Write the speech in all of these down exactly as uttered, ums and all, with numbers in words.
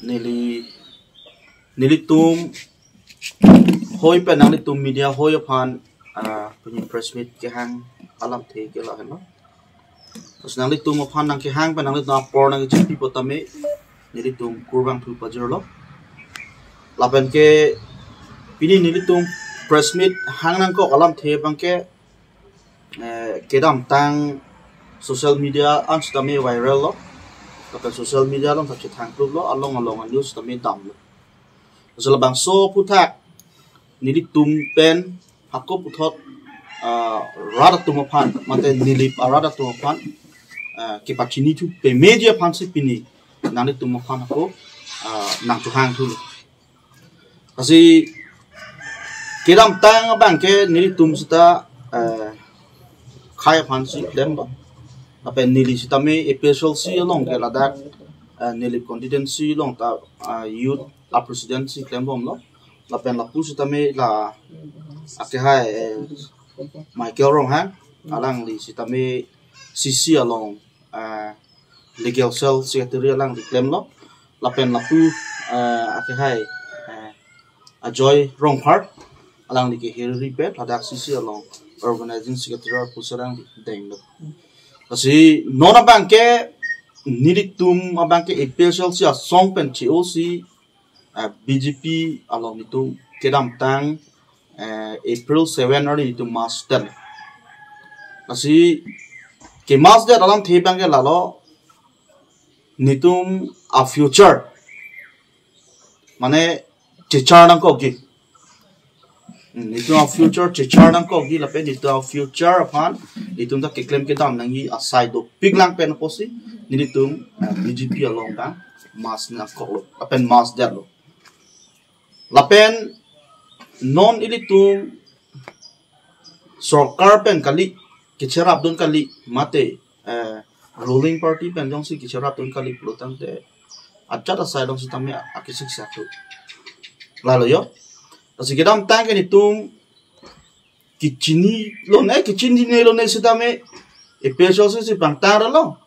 Neli, nelitum hoi pen nanglitum media hoi aphan, ah, pini press meet kehang alamthe ke lahenlo. Terus nanglitum aphan nangkehang pen nanglitum apor nangkechipi pu tame nelitum kurvangthu pajirlo. Lapen ke pini nelitum press meet hang nangkok alamthe abangke, eh, kedamtang social media an sitame viral lo. Lapen social media along ta chethang kluk lo, along along a-news sitame damlo. Laso labangso aphuthak nelitum pen hako puthot, ah, rat atum aphan, mate Nilip arat atum aphan, ah, kepachinithu pemeji aphansi pini nanglitum aphan hako, ah, nangchehangthulo. Lasi kedamtang abangke nelitum sita, eh, khei aphansi klemlo. Lapen neli sitame A P H L C along ke ladak, eh, Nilip constituency along ta, ah, youth a-president si klembomlo. Lapen lapu sitame la akehai, eh, Michael Ronghang, alangli sitame C C along, eh, legal cell secretary alangli klemlo. Lapen lapu, eh, akehai, eh, Ajoy Rongphar, alangli ke hiriri pen ladak C C along organizing secretary pusi alangli denglo. Lasi non abangke nelitum abangke A P H L C asong pen che-osi, eh, B J P along nelitum kedamtang, eh, April seven arni nelitum mass det. Lasi ke mass det alamthe abangke lalo, nelitum a-future, mane chechar nangkokji. Hmm, nelitum a-future chechar nangkokji lapen nelitum a-future aphan nelitum ta keklem kedam nangji asai dopik lang pen apotsi nelitum, eh, B J P along ta mass nangkoklo lapen mass detlo. Lapen non ilitum sorkar pen kali, kecherapdun kali, mate, eh, ruling party pen jongsi kecherapdun kali pulotangte ajat asai along sitame akesik satu. Lalo yo. Lasi kedamtang ke nelitum kechinilone, kechinilone sitame A P H L C si pangtar lo.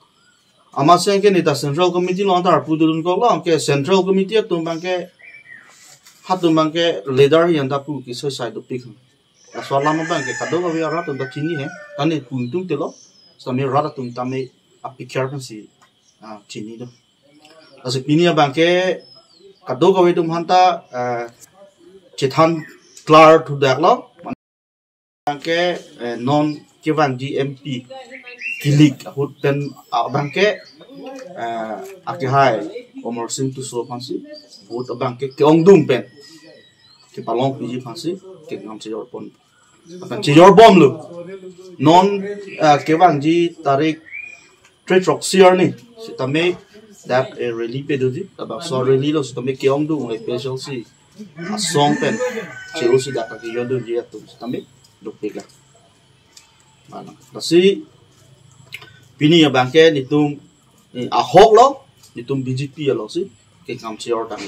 Amatsi ke neta Central Committee along ta arpu dun kok lo, ke Central Committee atum abangke, hatum abangke leader hi anta pu kesoi sai dopik. Laso alam abangke kadokave arat atum ta chini he, kani pu atum te lo, sitame rat atum tame apikir pensi, ah, chini do. Lasi pini abangke kadokave atum aphanta, ah, chethan klar thudak lo. Abangke, eh, non kevangji M P kilik ahut pen abangke, eh, akehai Amarsing Tisso aphansi vote abangke ke-ongdung pen kepalongpiji aphansi kengam chejor pon. Apan chejor bomlo. Non, eh, kevangji tarik throk sir ni sitame dak, eh, rally pedoji, labangso rally lo sitame ke-ongdung A P H L C asong pen che-osi dak kejordunji atum sitame dopik lang. Mana? Lasi pini abangke nelitum, eh, ahok lo, nelitum B J P alongsi kengam chejor tang.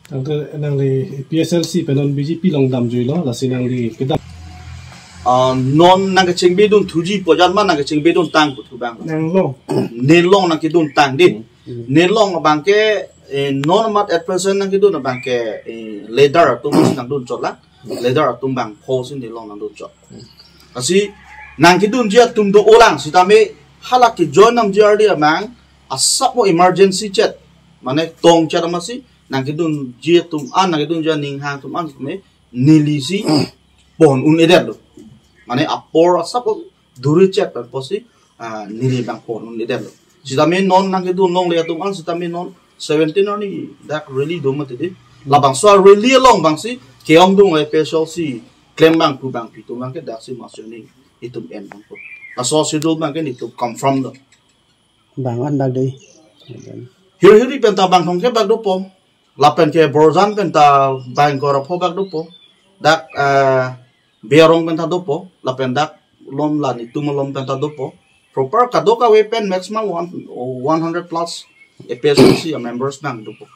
Tangte nangli A P H L C pen non B J P along damjuilo, lasi nangli kedam. Ah, non nangkechengbe dunthuji pu ajat ma nangkechengbe duntang pu thu abang. Nang long. Nelong nangkeduntang di. Hmm. Nelong abangke, eh, non mat at present nangkedun abangke, eh, leader atum si nangdunchot lang. Leader atum bangpho si nelong nangdunchot. Lasi nangkedunji atum do-o lang sitame hala ke-join namji ardi amang asap mo emergency chet, mane tong chet amatsi nangkedunji atum an, nangkedunji aning hang atum an sitame nelisi pon un-edetlo. Mane apor asap mo duri chet pen apotsi, ah, neli bang pon un-edetlo. Sitame non nangkedun longle atum an sitame non seventeen arni dak rally do mati di. Labangso rally along abangsi ke-ongdung A P H L C klem bang pu bang pitu abangke daksi mass joining itum en bang pu. Laso schedule abangke nelitum confirm do. Bang an bak dei. Hirhiri pen ta bang thomkep bak dopo. Lapen ke Borjan pen ta bang ingkoi ra pho bak dopo. Dak, eh, Berong pen ta dopo. Lapen dak lom la nelitum alom pen ta dopo. Proper kadokave pen maximum one, one hundred plus A P H L C a-members bang dopo.